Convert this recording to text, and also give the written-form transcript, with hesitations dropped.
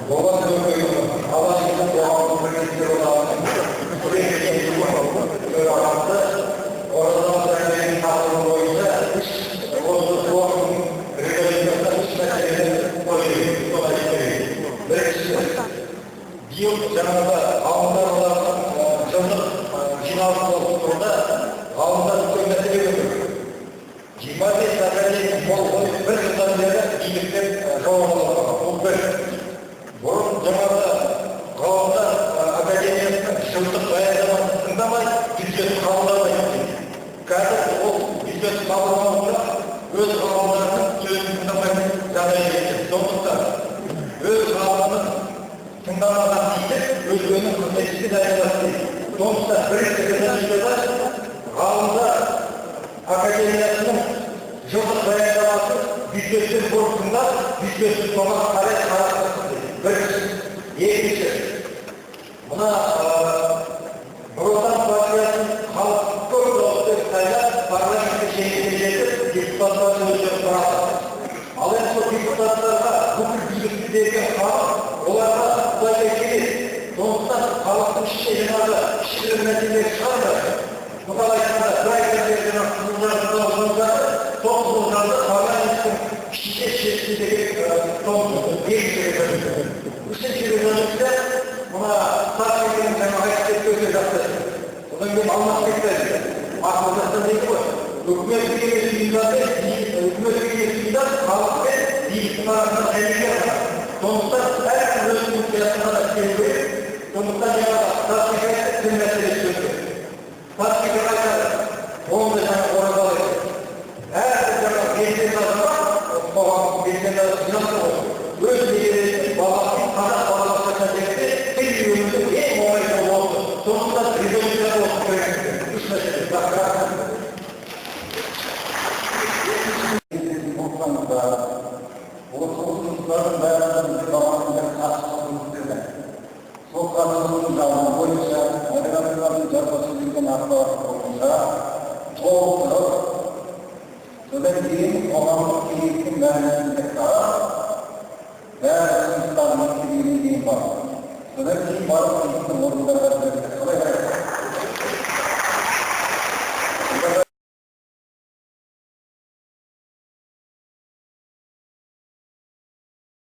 Болат Алашұлы қоғамдық бірлестіктер одағының төрағасы Оразалы Сәрсенбайдың тақырыбы бойынша үш осы форумның резолюциясында үш мәселені қойып, соны айтып берейін. Біріншісі, биыл жаңағы ғалымдар одағының жылдық жиналысы болып тұрды. Ғалымдар үлкен мәселе көтерді. 25 академик қол қойып, бір жылдан бері биліктен жауап ала алмаған. Бұл бір. Бұрын жаңағы ғалымдар академиясының жылдық баяндамасын тыңдамай, бюджет қабылдамайды дейді. Қазір ол бюджет қабылдамауға өз ғалымдарының сөзін тыңдамайтын жағдайға жетті. Сондықтан өз ғалымының тыңдамаған билік өзгенің қызметшісіне айналады дейді. Сондықтан бірінші резолюцияда ғалымдар академиясының жылдық баяндамасын бюджеттен бұрын тыңдап, бюджетті соған қарай қарастырсын дейді. Бірінші. Екінші, мына Нұр Отан партиясын халық көп дауыспен сайлап, парламентке жеңіске жетіп, депутаттарды өздері құрады. Ал енді сол депутаттарға бүкіл билікті берген халық оларға құдайдай келеді. Сондықтан халықтың ішіне жаңағы кішігірім мәселелер шығармайды. Мысалы айтқанда, бір айдан бері жаңағы қызылжарды дауыс жатыр, сол қызылжарды парламенттің ішінде шешсін деген екінші резолюция. Үшінші резолюция, мына Саркеннің жаңа айтып кетті, өте жақсы. Одан кейін Алмасбек те айтты. Ақыл жақтан дейді ғой. Үкіметтік емес ұйымдар мен үкіметтік емес ұйымдар халық пен биліктің арасында дәнекер ғана. Сондықтан әркім өз функциясын ғана істеу керек. Сондықтан жаңағы Саркенге айтты, тіл мәселесі өте. Саркенге айтады, оны да жаңа Оразалы айтты. Әрбір жаңағы белсенді азамат, қоғамдық белсенді жиналса ғой, өз немересін, баласын қазақ балабақшасына жіберсе, тіл үйренудің ең оңай жолы осы. Сондықтан резолюцияда осы керек. Үш мәселе. Рахмет. Болсаңыздар, осы ұсыныстардың бәрін бізге бағанадан хатшы өткізді. Сол хатшының жауабы бойынша, модераторлардың жазбаша берген ақпараты бойынша толықтырып, содан кейін қоғамдық кеңестің мәжілісінде қарап, бәрі ұсыныстарын ескергеннен кейін барып, содан кейін барып тиісті органдарға жіберді. Қалай?